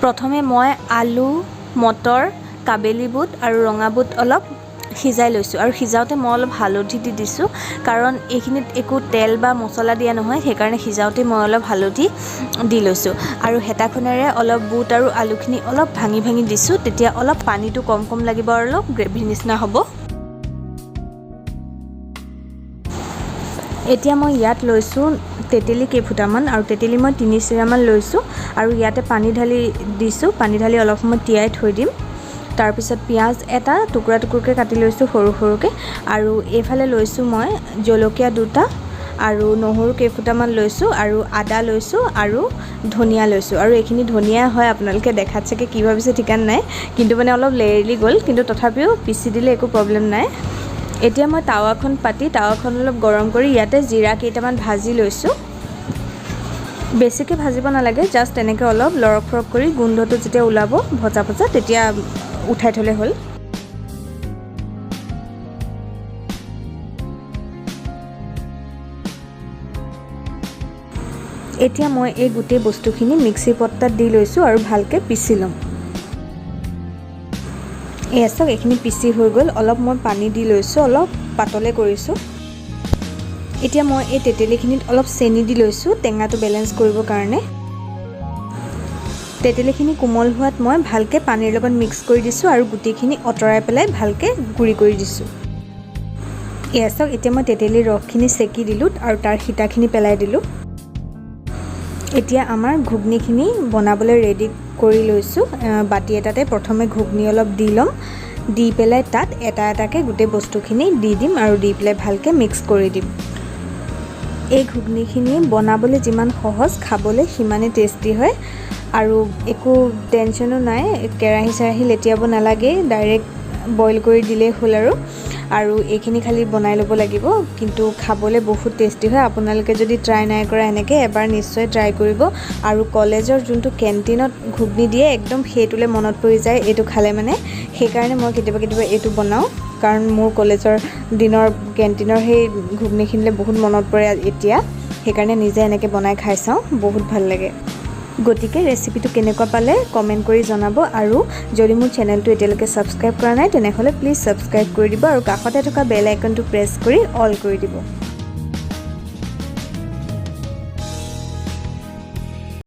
প্ৰথমে মই আলু, মটৰ, কাবেলি বুট আৰু ৰঙা বুট অলপ সিজাই লৈছোঁ। আৰু সিজাওঁতে মই অলপ হালধি দি দিছোঁ, কাৰণ এইখিনিত একো তেল বা মছলা দিয়া নহয়, সেইকাৰণে সিজাওঁতে মই অলপ হালধি দি লৈছোঁ। আৰু হেতাখনেৰে অলপ বুট আৰু আলুখিনি অলপ ভাঙি ভাঙি দিছোঁ, তেতিয়া অলপ পানীটো কম কম লাগিব আৰু অলপ গ্ৰেভিৰ নিচিনা হ'ব। এতিয়া মই ইয়াত লৈছোঁ তেতেলী কেইফুটামান, আৰু তেতেলী মই 3 চিৰামান লৈছোঁ। আৰু ইয়াতে পানী ঢালি দিছোঁ, পানী ঢালি অলপ সময় তিয়াই থৈ দিম। তাৰপিছত পিঁয়াজ এটা টুকুৰা টুকুৰকৈ কাটি লৈছোঁ সৰু সৰুকৈ। আৰু এইফালে লৈছোঁ মই জলকীয়া 2টা আৰু নহৰু কেইফুটামান লৈছোঁ আৰু আদা লৈছোঁ আৰু ধনিয়া লৈছোঁ। আৰু এইখিনি ধনিয়া হয়, আপোনালোকে দেখাত চাগে কি ভাবিছে ঠিকান নাই, কিন্তু মানে অলপ লেৰেলি গ'ল, কিন্তু তথাপিও পিচি দিলে একো প্ৰব্লেম নাই। এতিয়া মই টাৱাখন পাতি টাৱাখন অলপ গৰম কৰি ইয়াতে জিৰা কেইটামান ভাজি লৈছোঁ। বেছিকৈ ভাজিব নালাগে, জাষ্ট এনেকৈ অলপ লৰক ফৰক কৰি গোন্ধটো যেতিয়া ওলাব ভজা ভজা, তেতিয়া উঠাই থ'লে হ'ল। এতিয়া মই এই গোটেই বস্তুখিনি মিক্সিৰ পট্টাত দি লৈছোঁ আৰু ভালকৈ পিচি ল'ম। এয়া চাওক, এইখিনি পিচি হৈ গ'ল। অলপ মই পানী দি লৈছোঁ, অলপ পাতলে কৰিছোঁ। এতিয়া মই এই তেতেলীখিনিত অলপ চেনি দি লৈছোঁ, টেঙাটো বেলেঞ্চ কৰিবৰ কাৰণে। তেতেলীখিনি কোমল হোৱাত মই ভালকৈ পানীৰ লগত মিক্স কৰি দিছোঁ আৰু গুটিখিনি আঁতৰাই পেলাই ভালকৈ গুড়ি কৰি দিছোঁ। এয়া চাওক, এতিয়া মই তেতেলীৰ ৰসখিনি চেকি দিলোঁ আৰু তাৰ সীতাখিনি পেলাই দিলোঁ। এতিয়া আমাৰ ঘুগনিখিনি বনাবলৈ ৰেডি কৰি লৈছোঁ। বাতি এটাতে প্ৰথমে ঘুগনি অলপ দি ল'ম, দি পেলাই তাত এটা এটাকৈ গোটেই বস্তুখিনি দি দিম আৰু দি পেলাই ভালকৈ মিক্স কৰি দিম। এই ঘুগনিখিনি বনাবলৈ যিমান সহজ, খাবলৈ সিমানেই টেষ্টি হয় আৰু একো টেনশ্যনো নাই, কেৰাহী চেৰাহী লেটিয়াব নালাগে, ডাইৰেক্ট বইল কৰি দিলেই হ'ল। আৰু এইখিনি খালি বনাই ল'ব লাগিব, কিন্তু খাবলৈ বহুত টেষ্টি হয়। আপোনালোকে যদি ট্ৰাই নাই কৰা এনেকৈ এবাৰ নিশ্চয় ট্ৰাই কৰিব। আৰু কলেজৰ যোনটো কেণ্টিনত ঘুগনি দিয়ে, একদম সেইটোলৈ মনত পৰি যায় এইটো খালে মানে। সেইকাৰণে মই কেতিয়াবা কেতিয়াবা এইটো বনাওঁ, কাৰণ মোৰ কলেজৰ দিনৰ কেণ্টিনৰ সেই ঘুগনিখিনিলৈ বহুত মনত পৰে এতিয়া। সেইকাৰণে নিজে এনেকৈ বনাই খাই চাওঁ, বহুত ভাল লাগে। গতিকে ৰেচিপিটো কেনেকুৱা পালে কমেণ্ট কৰি জনাব। আৰু যদি মোৰ চেনেলটো এতিয়ালৈকে ছাবস্ক্ৰাইব কৰা নাই, তেনেহ'লে প্লিজ ছাবস্ক্ৰাইব কৰি দিব আৰু কাষতে থকা বেল আইকনটো প্ৰেছ কৰি অল কৰি দিব।